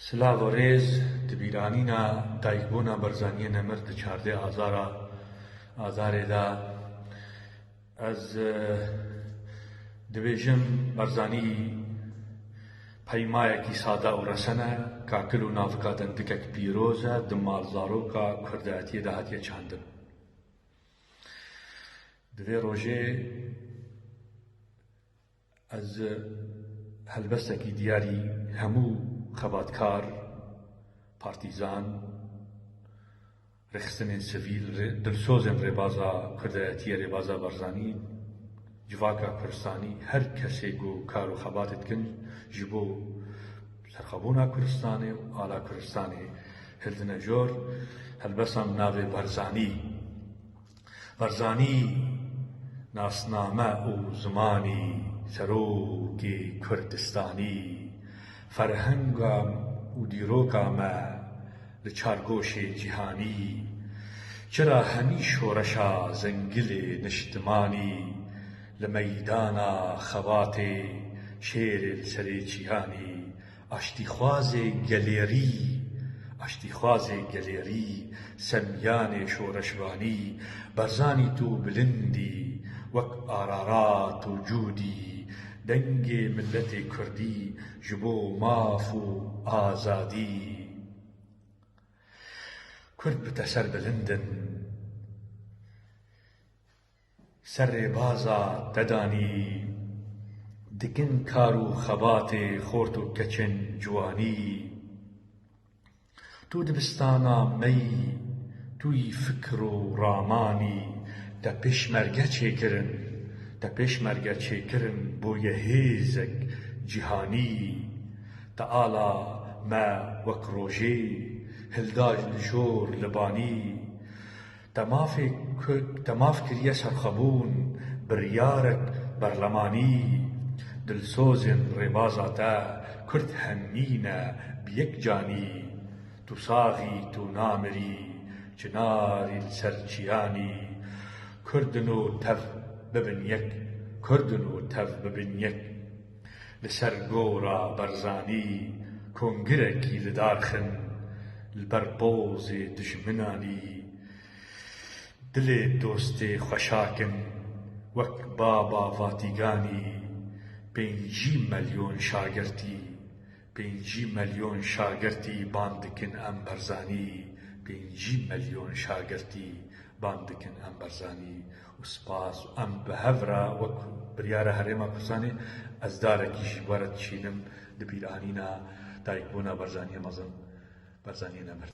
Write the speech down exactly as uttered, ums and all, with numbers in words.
Silav û rêz. Di bîranîna dayikbûna Barzaniyê Nemir di çardeh Azara, Azarê de ez, eh, dibêjim Barzanî peymayekî sade û resen e, kakil û navika dendikek pîroz e, di malzaroka kurdayetiyê de hatiye çandin. Di vê rojê ez helbestekî diyarî hemû xebatkar, partîzan, rêxistinên sivîl, rê-, dilsozên rêbaza kurdayetiyê, rêbaza Barzanî, civaka Kurdistanî, her kesê ku kar û xebatê dikin ji bo serxwebûna Kurdistanê û ala Kurdistanê hildine jor, helbestan bi navê Barzanî. Barzanî nasname û zimanî, serokê Kurdistanî, ferhenga û dîroka me li çargoşê cîhanî. Çira hemî şoreşa zengilê niştimanî, li meydana xebatê şêrê li serê çîhanî. Aştîxwazê gelêrî, aştîxwazê gelêrî, semyanê şoreşvanî, Barzanî tu bilind î, wek Ararat û Cûdî, dengê miletê Kurdî ji bo maf û azadî. Kurd bi te serbilind in. Ser rêbaza te danî, dikin kar û xebatê xort û keçên ciwanî. Tu dibistana me yî, tu yî fikr û ramanî, te pêşmerge çêkirin, te pêşmerge çêkirin boye hêzek cîhanî. Te ala me wek rojê hilda li jor libanî. Te mafê ku-, te maf kiriye serxwebûn, biryarek berlemanî. Dilsozên rêbaza te Kurd hemî ne bi yek canî. Tu sax î, tu namirî, çinarî li ser çiyanî. Kurdin û tev bibin yek, Kurdin û tev bibin yek. Li ser gora Barzanî kongirekî li dar xin, li ber pozê dijminanî. Dilê dostê xweşakin wek baba Vatîganî, pêncî melyon şagirtî, pêncî melyon şagirtî ban dikin em Barzanî, pêncî melyon şagirtî ban dikin em Barzanî. Û spas û em bi hev re wek biryara Herêma Kurdistanê ez darekî jî were dişînim di bîranîna dayikbûna Barzaniyê mezin. Barzaniyê nemir.